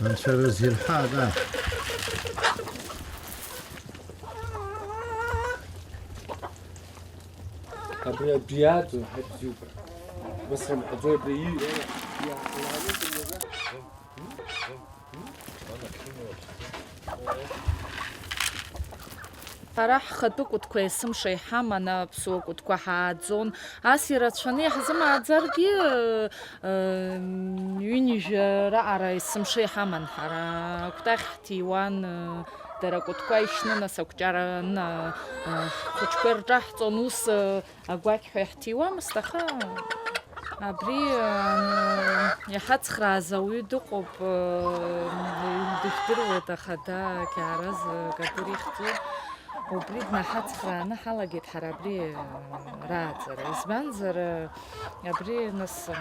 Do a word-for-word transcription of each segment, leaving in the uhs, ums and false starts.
Анцәа рызирҳәа, да. Абри, абри иааӡо, ҳаи, бзиоуп. Ус рымҳәаӡои, абри и-, Ҳара ҳхатәы кәытқәа есымша иҳаман, аԥсуа кәытқәа ҳааӡон. Ас ирацәаны иаҳзымааӡаргьы, э, э, ҩынҩажәа раҟара есымша иҳаман ҳара. Акәтаӷь ҳҭиуан, э, дара акәытқәа ишьны, нас акәҷара ана, э, ҳхәыҷқәа ирҿаҳҵон, ус, э, агәақьҳәа иаҳҭиуамызт, аха абри, э, иҳацхрааз ауаҩы дыҟоуп, э, дыжәдыруеит, аха да, Кьаараз, э, Кадыр ихьӡуп. Убри днаҳацхрааны ҳалагеит ҳара абри, э, рааӡара. Избанзар, э, абри нас, э,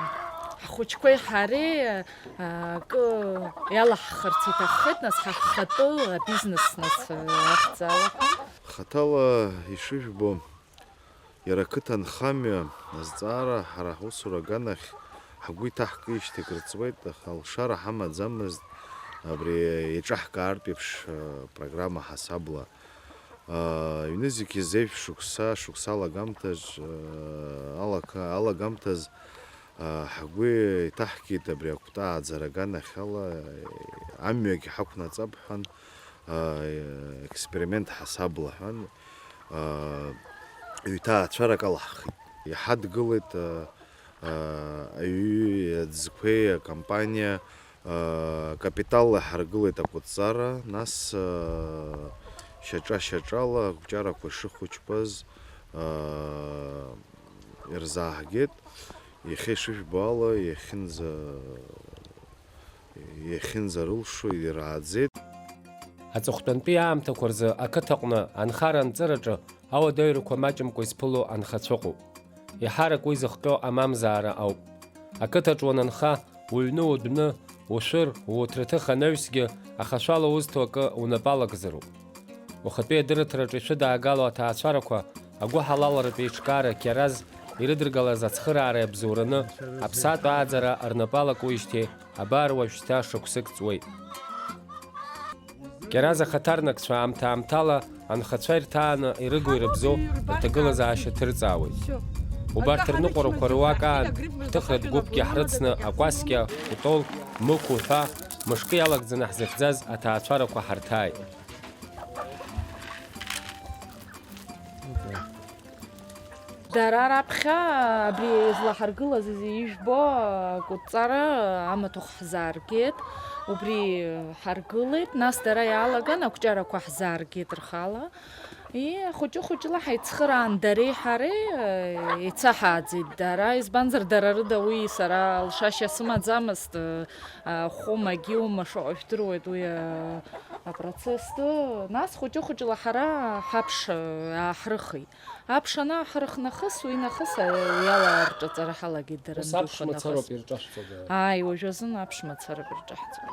ҳхәыҷқәеи ҳареи, э, акы иалаҳхырц иҭаххеит, нас ҳахатәы абизнес нас, э, ахьӡ алаҳәан. Хаҭала ишыжәбо, иара ақыҭанхамҩа азҵаара ҳара ҳусура аганахь ҳгәы иҭаҳкижьҭеи акыр ҵуеит, аха алшара ҳамаӡамызт абри еиҿаҳкаартә еиԥш, э, программа ҳасабла. Э, ҩнызқьи зежә шықәса, шықәса алагамҭаҿ, э, алака-, алагамҭаз, э, ҳгәы иҭаҳкит абри акәтаа ааӡара аганахьала, э, амҩагь ҳақәнаҵап ҳәан, э, експеримент ҳасабла ҳәан, э, ҩҭаацәарак алаҳхит. Иҳадгылеит, э, э, аҩи аӡқәеи акомпаниа, Капиталла иҳаргылеит акәытҵара, нас, шьаҿа-шьаҿала акәҷарақәа шыхәыҷқәаз, ирзааҳгеит. Иахьа ишыжәбо ала, иахьынӡа-, иахьынӡарылшо ирааӡеит. Аҵыхәтәантәи аамҭақәа рзы ақыҭаҟны анхара-анҵыраҿы ауадаҩрақәа маҷымкәа изԥыло анхацәа ыҟоуп. Еиҳарак уи зыхҟьо амамзаара ауп. Ақыҭаҿ уанынха, уҩны удәны, ушәыр, ууҭраҭых анаҩсгьы, ахашәала узҭо акы унапы алагӡароуп. Ухатәи адырраҭараҿы ишәыдаагало аҭаацәарақәа, агәыҳалалратә еиҿкаара Кьараз ирыдыргалаз ацхыраареи абзоураны, аԥсаатә ааӡара рнапы алакуижьҭеи, абар уажәшьҭа шықәсык ҵуеит. Кьараз ахаҭарнакцәа аамҭа-аамҭала анхацәа ирҭааны ирыгу-ирыбзоу рҭагылазаашьа ҭырҵаауеит. Убарҭ рныҟәарақәа руак аан, ҳҭыхратә гәыԥгьы ҳрыцны акәасқьа, Кәтол, Мықә уҳәа, мышкы иалагӡаны ҳзыхьӡаз аҭаацәарақәа ҳарҭааит. Дара раԥхьа абри излаҳаргылаз ижәбо акәытҵара амаҭәахә ҳзааргеит. Убри ҳаргылеит, нас дара иаалаган акәҷарақәа ҳзааргеит рхала. И, хәыҷы-хәыҷла ҳаицхыраан дареи ҳареи, э, еицаҳааӡеит дара, избанзар дара рыда уи сара лшашьа сымаӡамызт, э, а, хәымагьы ума шаҟа жәдыруеит уи, э, апроцесс ду. Нас хәыҷы-хәыҷла ҳара ҳаԥш, э, ааҳрыхит. Аԥш анааҳрых нахыс, уи нахыс, э, уи ала арҿаҵара ҳалагеит дара. Ус аԥш мацароуп ирҿаҳҵода? Ааи, уажәазын аԥш мацароуп ирҿаҳҵода.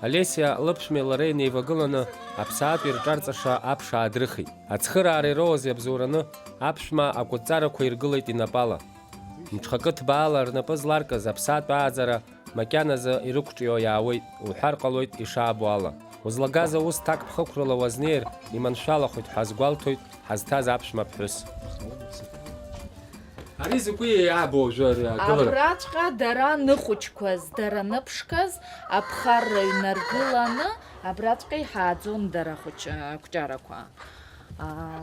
Олеся лыԥшәмеи лареи неивагыланы аԥсаатә ирҿарҵаша аԥш аадрыхит. Ацхыраара ироуаз иабзоураны аԥшәма акәытҵарақәа иргылеит инапала. Мҽхакы ҭбаала рнапы зларкыз аԥсаатә ааӡара макьаназы ирықәҿио иаауеит, уҳәар ҟалоит ишаабо ала. Узлагаз аус ҭакԥхықәрала уазнеир, иманшәалахоит ҳәа азгәалҭоит ҳазҭаз аԥшәма ԥҳәыс. Ари закәи иаабо уажәы ари агылара? Абраҵәҟьа дара ныхәыҷқәаз, дара ныԥшқаз, аԥхарра ҩнаргыланы, абраҵәҟьа иҳааӡон дара хәыҷ-, акәҷарақәа. Аа,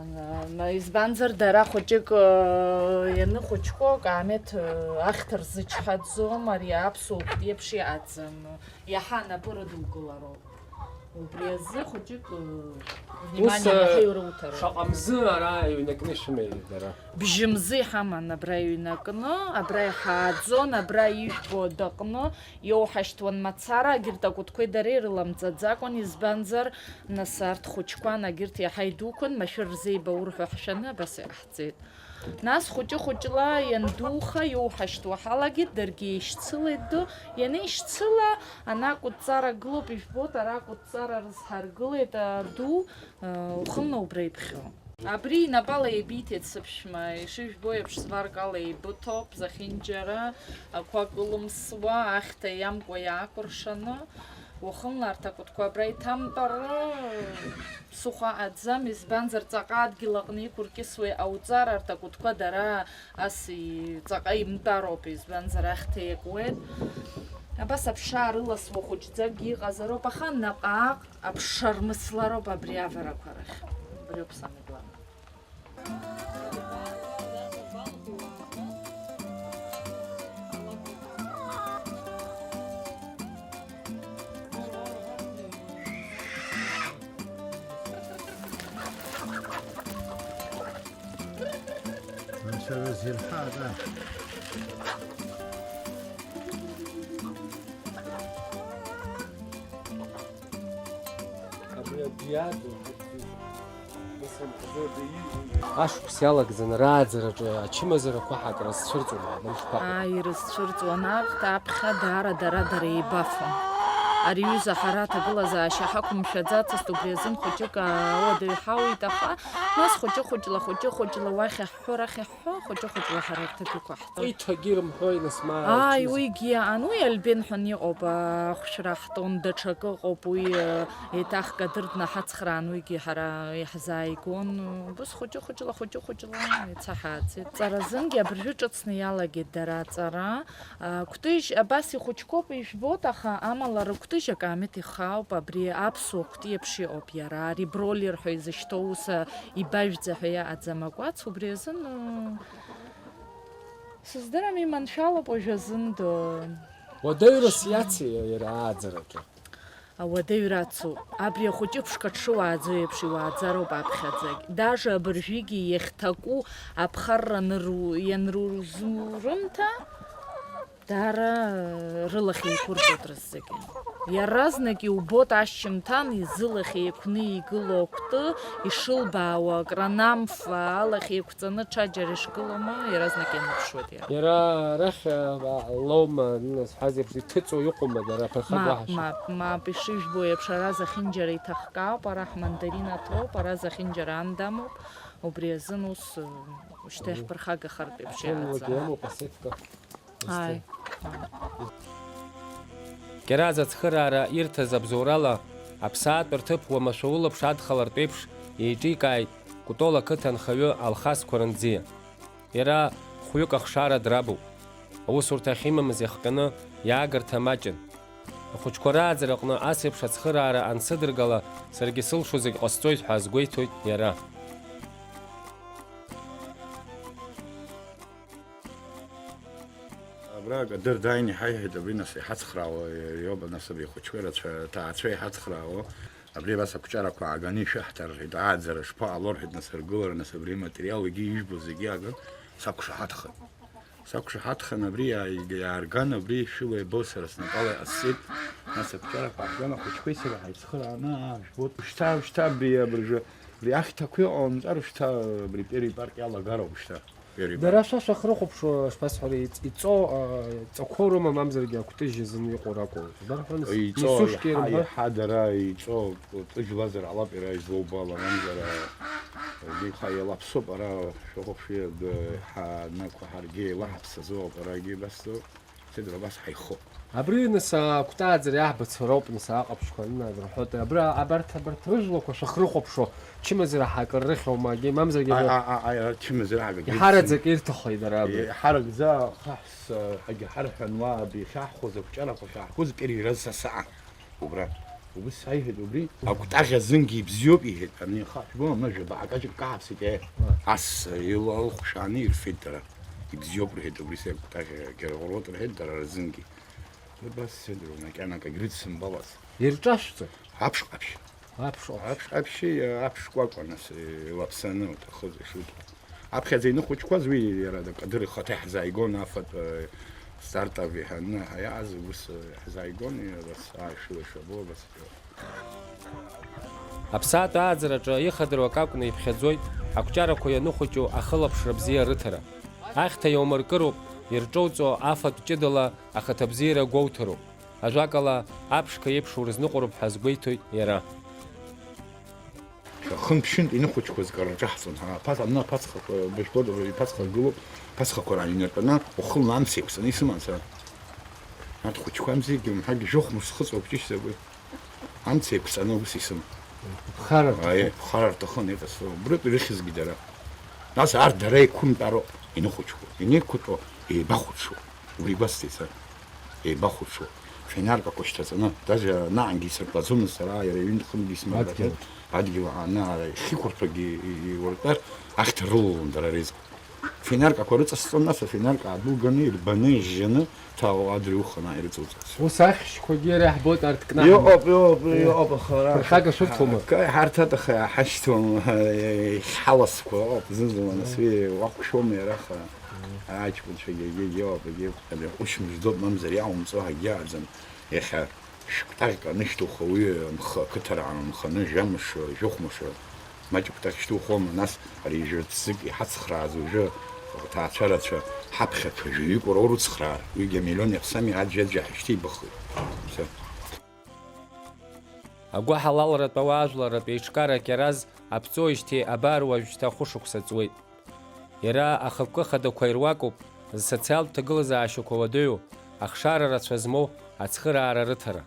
ма-, избанзар, дара хәыҷык, э, ианыхәыҷқәоу акаамеҭ, э, ахьҭа рзычҳаӡом, ари аԥсуа кәтеиԥш иаӡам, иаҳа анапы рыдукылароуп. Убри азы хәыҷык, э, ус, внимание, э, иаҳа ируҭароуп. Шаҟа мзы ара иҩнакны ишәымеи дара? Бжьы мзы иҳаман абра иҩнакны, абра иҳааӡон, абра ижәбо адәаҟны иоуҳашьҭуан мацара, егьырҭ акәытқәеи дареи рыламҵаӡакәан, избанзар, нас арҭ хәыҷқәан, егьырҭ иаҳа идуқәан, машәыр рзеибаур ҳәа ҳшәаны абас иҟаҳҵеит. Нас хәыҷы-хәыҷла иандуха, иоуҳашьҭуа ҳалагеит, даргьы еишьцылеит ду, ианеишьцыла, ана акәытҵара гылоуп, ижәбоит, ара акәытҵара рызҳаргылеит, а, ду, а, ухынла убра иԥхьо. Абри инапала еибиҭеит сыԥшәма, ишыжәбо еиԥш, зваркала еибыҭоуп, зехьынџьара ақәа кылымсуа, ахьҭа иамкуа иаакәыршаны, уахынла арҭ акәытқәа абра иҭамтәар, ԥсыхәа аӡам, избанзар, ҵаҟа адгьыл аҟны иқәыркьысуа иҟауҵар, арҭ акәытқәа дара ас и-, ҵаҟа имтәароуп, избанзар, ахьҭа иакуеит. Абас аԥша аарыласуа хәыҷӡакгьы иҟазароуп, аха наҟ-ааҟ аԥша рмыслароуп абри аварақәа рахь. Убриоуп самыгәлана. Анцәа рызирҳәа, да. Абри абиаду, Ашықәс иалагӡаны рааӡараҿы ачымазарақәа ҳакрызцәырҵуама, абри шԥаҟоу? Ааи, ирызцәырҵуан, арҭ аԥхьа даара дара-дара еибафон. Ари ҩыза ҳара аҭагылазаашьа ҳақәымшәаӡацызт, убри азын хәыҷык ауадаҩ ҳауит, аха нас хәыҷы-хәыҷла, хәыҷы-хәыҷла уахь иаҳҳәо, арахь иаҳҳәо, хәыҷы-хәыҷла ҳара рҭыԥ иқәаҳҵоит. Иҭагьы рымҳәои, нас, ма Ааи, ачымазара? Уигьы иаан, уи Альбен ҳәа иҟоуп, ахәшәра ҳтәон, даҽакы ыҟоуп, уи, э, еиҭах кадыр днаҳацхраан, уигьы ҳара иаҳзааигон, убыс хәыҷы-хәыҷла, хәыҷы-хәыҷла еицаҳааӡеит. Ҵаразынгьы абыржәы ҿыцны иалагеит дара аҵара. А, Кәтыжь абас ихәыҷқәоуп, ижәбоит, аха амала рыкәтыжь акаамеҭ ихаауп, абри аԥсуа кәтиеиԥш иҟоуп иара, ари бролер ҳәа изышьҭоу ус, а, ибажәӡа ҳәа иаҟаӡам акәац, убри азын, ы, сыздырам, иманшәалоуп уажәазын ду. Уадаҩрас иаци иара ааӡараҿы? Ауадаҩра ацуп. Абри ахәыҷы ԥшқа дшыуааӡо еиԥш иуааӡароуп аԥхьаӡагь. Даже абыржәгьы иахьҭаку аԥхарра аныру-, ианрузурымҭа, даара рылахь еиқәырҵоит рызегьы. Иаразнак иубоит ашьжьымҭан изылахь еиқәны игылоу акәты, ишылбаауа акранамф алахь еиқәҵаны ҽаџьара ишгылоу, ма иаразнак ианыԥшуеит иара. Иара арахь, а, лоума, нас, ҳазеиԥш иҭыҵуа иҟоума дара аԥырхагоу Мап, ҳашьа? Мап, мап, ишыжәбо еиԥш, ара зехьынџьара иҭахкаауп, ара ҳмандарина ҭоуп, ара зехьынџьара ан дамоуп, убри азын ус, ы, шьҭа Мгм. Иаҳԥырхагахартә еиԥш Аҭенлагьы иааӡа. Иамоуп асетка. Ааи. Кьараз ацхыраара ирҭаз абзоурала, аԥсаатә рҭыԥ уамашәа улаԥш адхалартә еиԥш еиҿикааит Кәтол ақыҭа анхаҩы Алхас Қәарандӡиа. Иара хәҩык ахшара драбуп. Аусурҭа ахьимамыз иахҟьаны иаагарҭа маҷын. Ахәыҷқәа рааӡараҟны ас еиԥш ацхыраара ансыдыргала, саргьы сылшо зегь ҟасҵоит ҳәа азгәеиҭоит иара. Абра акадыр дааины иҳаиҳәеит, абри нас иҳацхраауа иоуп, нас абри ахәыҷқәа рацәа, аҭаацәа иҳацхраауа, абри абас ақәҿарақәа ааганы ишәаҳҭар рҳәеит, ааӡара шԥаҟало рҳәеит, нас аргылара, нас абри аматериал егьи ижәбо зегьы ааган, сақәшаҳаҭхеит. Сақәшаҳаҭхан, абри иаа-, иаарган, абри шәыла иабо сара снапала иҟасҵеит, нас ақәҿарақәа ааҳган, ахәыҷқәеи сареи ҳаицхырааны, аа, жәбоит, ушьҭа, ушьҭа, абри, абыржәы, абри ахьҭақәа иҟоу анҵәар, ушьҭа, абри Первый парк иалагароуп, ушьҭа. Дара шәа шәахрыхәаԥшуа, шԥасҳәари, иҵ-, иҵо, а, ҵақәоу рыма, мамзаргьы акәтыжь азын иҟоу ракәу? Иҵо, нисушки иаҳа, ирымҳәар? Иаҳа дара иҵо, ҟәтыжьлазар ҟалап, иара излоубо ала, мамзар, а, иаха иалаԥсоуп, ара шәахәаԥши, д-, ҳа-, нақәа ҳаргьы еилаҳаԥсазоуп, арагьы абас. Сыдра абас ҳаихо. Абри, нас, акәтаӡара иаҳбацәа роуп, нас, аҟаԥшьқәа, нас, рҳәоит, абра, абарҭ, абарҭ рыжәлақәа шәахрыхәаԥшуа, чымазара ҳакыр рыхьуама, агьи, мамзаргьы, А, а, а, а, чымазара ҳагагьы иҳараӡак ирҭаххеит дара абри. Иҳаракӡа хаҳәс, ҳагьы ҳарҳәан, уа абри иахьаҳхәаз акәҷарақәа шәаҳхәыз, кыр ираз са саан. Убра. Убыс саиҳәеит, убри. Акәтаӷь азынгьы ибзиоуп, иҳәеит, ани, аха, шәбо, ма жәаба акаҷ каҳаԥсеит, е. Ас, ила, лхәшааны ирфеит дара. Ибзиоуп, рҳәеит, убри са акәтаӷь гьаргәыруеит, рҳәеит, дара рзынгьы. Убас сыдроу, макьана акагь рыдсымбалаз. Ирҿашәҵа? Аԥш ҟаԥшь. Аԥш ҟаԥшь. Аԥш ҟаԥшьи, аԥш кәакәа, нас, илаԥсаны уҭахыз ишуҭаху. Аԥхьаӡа иныхәыҷқәаз уи иара акадыр ихаҭа иаҳзааигон, афатә, э, стартап иҳаны ҳаиааз, ус, э, иаҳзааигон, иара ас, ааи, шәыла шәабо, абас. Аԥсаатә ааӡараҿы ихадыруа акакәны иԥхьаӡоит ақәҷарақәа ианыхәыҷу ахылаԥшра бзиа рыҭара. Ахьҭа иаумыркыроуп, ирҿоуҵо афатә ҷыдала ахаҭабзиара гәоуҭароуп. Ажәакала, аԥшқа еиԥш урызныҟәароуп ҳәа азгәеиҭоит иара. Шәа-, Хынтә-ԥшьынтә инықәыџьқәаз кыр рҿаҳҵон. Ҳара аԥаҵ-, абна аԥацхақәа, быжәбода, иԥацха гылоуп, аԥацхақәа раан инаркны, уахынла амца еиқәҵаны исыман сара. Арҭ хәыҷқәа амзеигьы умҳәагь, жәохә мыш схыҵуа ԥшьышьҭақәа. Амца еиқәҵаны ус исыман. Ԥхара рҭахын. Аиеи, ԥхара рҭахын, иҟасҵо. Убрытә ирыхьызгьы дара. Нас арҭ дара еиқәымтәароуп, инықәыџьқәо, инеиқәтәо, еибахәаҽуа. Убри гәасҭеит сара. Еибахәаҽуа. Финаркақәа шьҭаҵаны, даже наҟгьы исыртәаӡомызт сара, иара ҩынтә-хынтәгьы исмырбахьан, адгьыл. Адгьыл ааны ара ихьықәырҭәагьы и-, и-, иуртәар, ахьҭа рылалон дара реизгьы. Финаркақәа рыҵасҵон, нас афинарка аадәылганы, ирбаны, ижжаны, ҭаауа адырҩауханы ирыҵоуҵарц. Ус ахьшьқәагьы иара иаҳбоит арҭ кнаҳаны. Иҟоуп, иҟоуп, Э, иҟоуп, аха ара ԥырхага шәырҭома? Ка-, ҳарҭ атаха ҳашьҭуам, ҳаласқәа ыҟоуп, зны-зынла нас уи уақәшәома иара, аха аҷкәынцәагьы егьигьы иҟоуп, егьи абри ҟәышмыждоуп, мамзар иаумҵо ҳагьиааӡам. Иахьа шәкәтаӷьк анышьҭухуа уи анхы, ақыҭараа анханы, жәамш, жәохәмыш, маҷ кәтаӷь шьҭухуама, нас ари жәырҭ зык иҳацхрааз уажәы аҭаацәа рацәа ҳаԥхьа ҽа жәаҩык уара урыцхраар, ҩыџьа миллион иаԥсами, аӡәаӡәа ҳашьҭеибахуеит. Все. Агәыҳалалратә ауаажәларратә еиҿкаара Кьараз аԥҵоижьҭеи абар уажәшьҭа хәышықәса ҵуеит. Иара ахықәкы хадақәа ируакуп зсоциалтә ҭагылазаашьақәа уадаҩу, ахшара рацәа змоу ацхыраара рыҭара.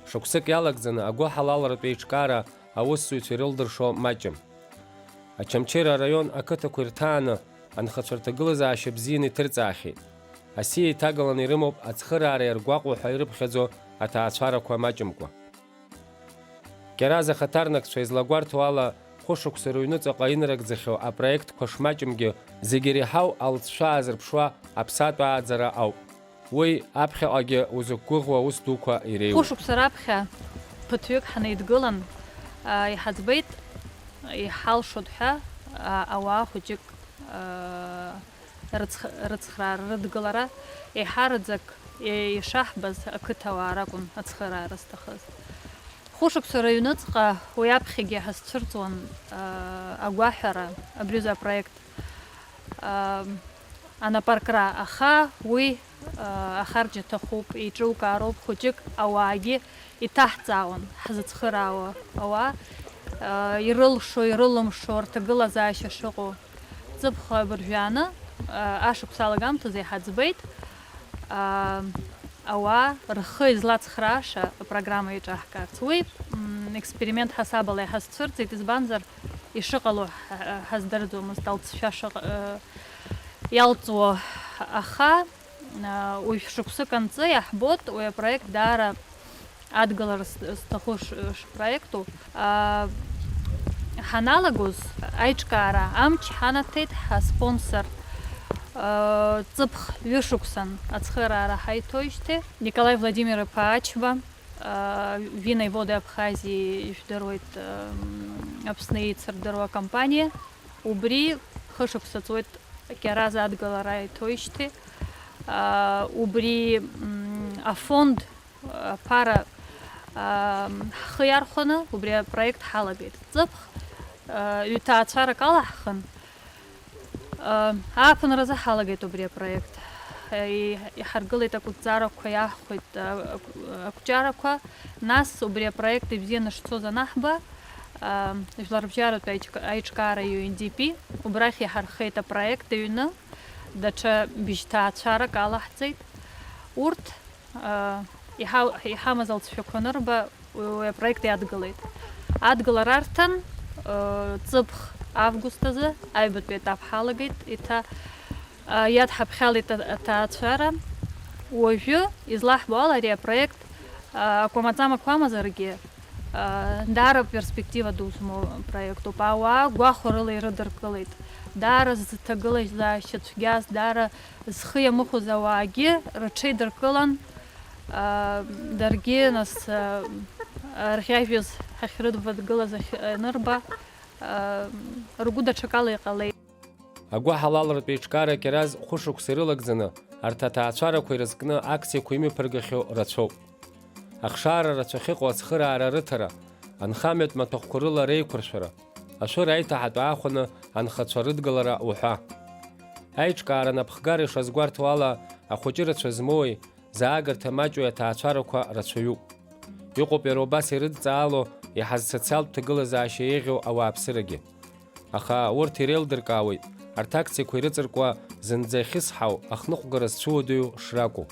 Шықәсык иалагӡаны агәыҳалалратә еиҿкаара аусзуҩцәа ирылдыршо маҷым. Очамчыра араион ақыҭақәа ирҭааны анхацәа рҭагылазаашьа бзианы иҭырҵаахьеит. Асиа иҭагаланы ирымоуп ацхыраара иаргәаҟуа ҳәа ирыԥхьаӡо аҭаацәарақәа маҷымкәа. Кьараз ахаҭарнакцәа излагәарҭо ала, хәышықәса рыҩныҵаҟа инарыгӡахьоу апроектқәа шмаҷымгьы, зегьы иреиҳау алҵшәа аазырԥшуа аԥсаатә ааӡара ауп. Уи аԥхьаҟагьы узықәгәыӷуа аус дуқәа иреиуоуп. Хәышықәса раԥхьа ԥыҭҩык ҳанеидгылан, а, иҳаӡбеит, иҳалшоит ҳәа, а, ауаа хәыҷык, а, рыцх-, рыцхраара, рыдгылара еиҳараӡак, е-, ишаҳбаз ақыҭауаа ракәын ацхыраара зҭахыз. Хәышықәса рыҩныҵҟа уи аԥхьагьы ҳазцәырҵуан, а, агәаҳәара, абри апроект, а, анапаркра, аха уи, а, ахарџь аҭахуп, еиҿылкаароуп, хәыҷык ауаагьы иҭаҳҵаауан ҳзыцхыраауа ауаа, а, ирылшо, ирылымшо, рҭагылазаашьа шыҟоу. Ҵыԥх абыржәы ааны, а, ашықәс алагамҭазы иҳаӡбеит, а, ауаа рхы излацхрааша апрограмма еиҿаҳкаарц. Уи, м, експеримент ҳасабала иҳазцәырҵит, избанзар, ишыҟало ҳ-, ҳаздырӡомызт, алҵшәа шыҟ-, э, иалҵуа, аха, а, уажә шықәсык анҵы иаҳбоит, уи апроект даара адгылара с-, зҭаху ш-, шпроекту. А, ҳаналагоз аиҿкаара амч ҳанаҭеит ҳаспонсор, а, ҵыԥх ҩышықәсан ацхыраара ҳаиҭоижьҭеи. Николаи Владимир-иԥа Ачба, а, Вина и воды Абхазии, ижәдыруеит, ам, Аԥсны еицырдыруа акомпаниа. Убри хышықәса ҵуеит Кьараз адгылара иҭоижьҭеи. А, убри, м, афонд, аԥара, а, ҳхы иархәаны убри апроект ҳалагеит. Ҵыԥх, а, ҩҭаацәарак алаҳхын, а, ааԥынразы ҳалагеит убри апроект. И-, иҳаргылеит ақәҵарақәа, иаҳхәеит, а, ақә-, ақәҿиарақәа. Нас убри апроект ибзианы шцоз анаҳба, а, Жәларбжьаратәи аиҿка-, аиҿкаара U N D P, убрахь иҳархеит апроект аҩны, даҽа бжьҭаацәарак алаҳҵеит. Урҭ, а, иҳа-, иҳамаз алҵшәақәа анырба, уи апроект иадгылеит. Адгылара арҭан, а, ҵыԥх август азы аҩбатәи аетап ҳалагеит, еиҭа, а, иадҳаԥхьалеит а-, аҭаацәара. Уажәы, излаҳбо ала, ари апроект, а, акәамаҵамақәа амазаргьы, а, даара перспектива ду змоу проектуп. Ауаа гәахәарыла ирыдыркылеит. Даара зҭагылазаашьа цәгьаз, даара зхы иамыхәоз ауаагьы рыҽеидыркылан, а, даргьы, нас, а, рӷьажәыз ҳахьрыдбадгылаз ахь-, анырба, а, ргәы даҽакала иҟалеит. Агәыҳалалратә еиҿкаара Кьараз хәышықәса ирылагӡаны, арҭ аҭаацәарақәа ирызкны акциақәа имҩаԥыргахьоу рацәоуп. Ахшара рацәа ахьыҟоу ацхыраара рыҭара, анхамҩатә маҭәахәқәа рыла реиқәыршәара, ашәыра аиҭаҳатә аахәаны анхацәа рыдгылара уҳәа. Аиҿкаара анапхгара ишазгәарҭо ала, ахәыҷы рацәа змоуи, заагарҭа маҷуи аҭаацәарақәа рацәаҩуп. Иҟоуп иара убас ирыдҵаало иаҳаз социалтә ҭагылазаашьа еиӷьу ауааԥсырагьы. Аха урҭ иреилдыркаауеит арҭ акциақәа ирыҵаркуа зынӡа иахьысҳау ахныҟәгара зцәыуадаҩу шракәу.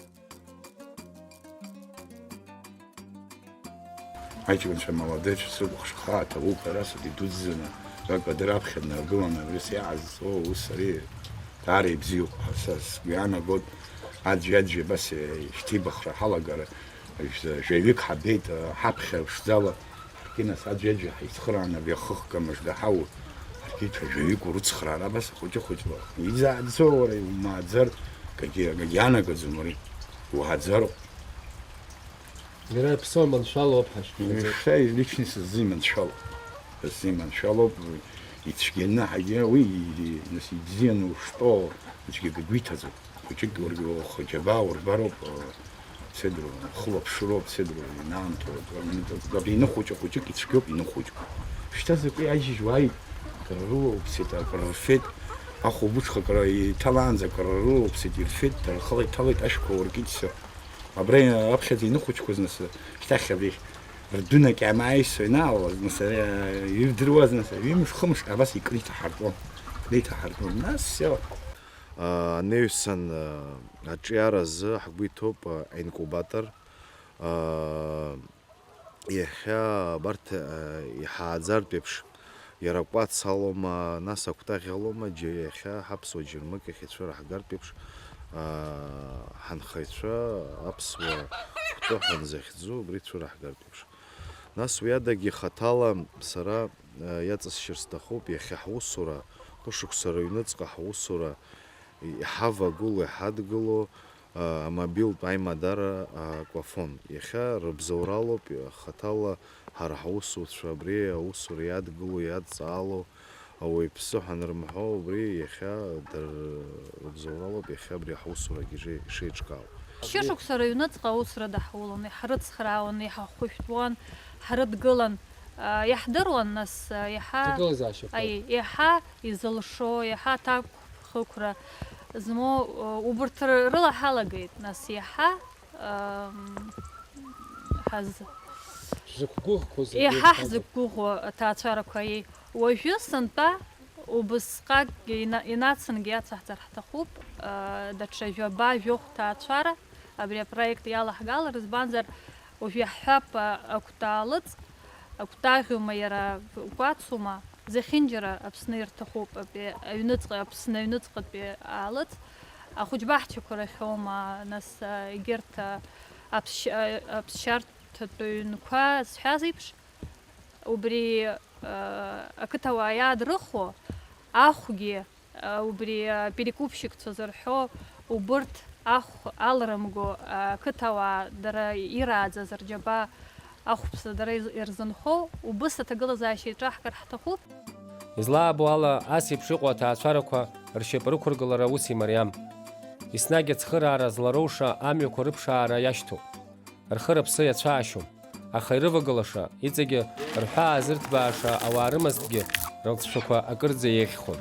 Аҷкәынцәа, молодеццәа, сыкәыхшоуп, ҳара саргьы идуӡӡаны, акадыр аԥхьа днаргыланы, абри сиаазҵо, ус ари даара ибзиоуп ҳәа са сгәы иаанагоит. Аӡәи-аӡәи абас ишьҭибахра ҳалагар, жәа-, жәаҩык ҳабеит, ҳаԥхьа ԥшӡала, ҳаргьы нас аӡәи-аӡәи ҳаицхырааны абри ахыхга мыжда ҳаур, ҳаргьы ҽа жәаҩык урыцхраар абас хәыҷы-хәыҷла. Изааӡо уара, иумааӡар, акгьы, акгьы иаанагаӡом ари, иуааӡароуп. Иара иԥсуа маншәалоуп ҳашәҟәы. Иахьа личность сзы иманшәалоуп. Сзы иманшәалоуп, ицәгьаны ҳагьы уи, нас, ибзианы уштәоу аӡәгьы акгьы иҭаӡом. Хәыҷык уаргьы ухы џьабаа урбароуп, седру, ухылаԥшыроуп, седру инаамҭоу. Абри иныхәыҷу хәыҷык ицәгьоуп, иныхәыҷу. Шьҭа закәи ажьыжь уааит, акры рылоуԥсеит, акры рфеит, ахәылбыҽха акры иҭалаанӡа акры рылоуԥсеит, ирфеит, дара рхала иҭалеит, ашәқәа уркит, все. Абра аԥхьаӡа иныхәыҷқәаз нас, шьҭахь абри рдәына кьама аиса ианаалалаз, нас, ари, ирдыруаз, нас, ҩымш-хымш абас икны иҭаҳартәон. Кны иҭаҳартәон. Нас, все. А, анаҩсан, а, аҿиаразы ҳгәы иҭоуп, а, инкубатор. А, Иахьа абарҭ, э, иҳааӡартә еиԥш, иара акәац алоума, нас акәтаӷь алоума, џьа-, иахьа ҳаԥсуа џьармыкьахь ицәыраҳгартә еиԥш, э, ҳанхаҩцәа аԥсуа кәтаӷь ҳәа захьӡу убри цәыраҳгартә еиԥш. Нас уи адагьы хаҭала сара, э, иаҵасшьыр сҭахуп, иахьа ҳусура, хәышықәса рыҩныҵҟа ҳусура иҳавагылоу, иҳадгылоу, амобилтә аимадара акәафон. Иахьа рыбзоуралоуп, хаҭала ҳара ҳусуцәа абри аусура иадгыло, иадҵаало, ауаҩԥсы ҳәа анырмҳәо, убри иахьа дыр-, рыбзоуралоуп, иахьа абри ҳусурагьы ишеи-, ишеиҿкаау. Шьышықәса рыҩныҵҟа аусура даҳулон, иҳрыцхраауан, иҳахәышәтәуан, ҳрыдгылан, а, иаҳдыруан, нас, а, иаҳа, Ҭагылазаашьақәа. Аи, иаҳа изылшо, иаҳа аҭакә хықәра змоу, убырҭ ры-, рыла ҳалагеит, нас иаҳа, ам, ҳаз-, Шәзықәгәыӷқәоу зегьы иаҳа ҳазықәгәыӷуа аҭаацәарақәа, еи, уажәы сынтәа убысҟакгьы ина-, инацынгьы иацаҳҵар ҳҭахуп, а, даҽа жәаба, жәохә ҭаацәара, абри апроект иалаҳгалар, избанзар, уажә иаҳҳәап, а, акәтаалыҵ, акәтаӷьума иара, кәацума, зехьынџьара Аԥсны ирҭахуп, абри аҩныҵҟа, Аԥсны аҩныҵҟатәи аалыҵ, ахәыҷбаҳчақәа рахьоума, нас, а, егьырҭ, а, аԥсшь-, а, аԥсшьарҭатә ҩнқәа зҳәаз еиԥш, убри, а, ақыҭауаа иаадрыхуа ахәгьы, а, убри, а, перекупщикцәа зырҳәо, убырҭ ахә алрымго, а, ақыҭауаа дара ирааӡаз рџьабаа ахәԥса дара ирз-, ирзынхо, убыс аҭагылазаашьа еиҿаҳкыр ҳҭахуп. Излаабо ала, ас еиԥш иҟоу аҭаацәарақәа ршьапы рықәыргылара аус имариам. Еснагь ацхыраара злароуша амҩақәа рыԥшаара иашьҭоуп. Рхы-рыԥсы иацәаашьом, аха ирывагылаша, иҵегьы рҳәаа зырҭбааша ауаа рымазҭгьы, рылҵшәақәа акырӡа еиӷьхон.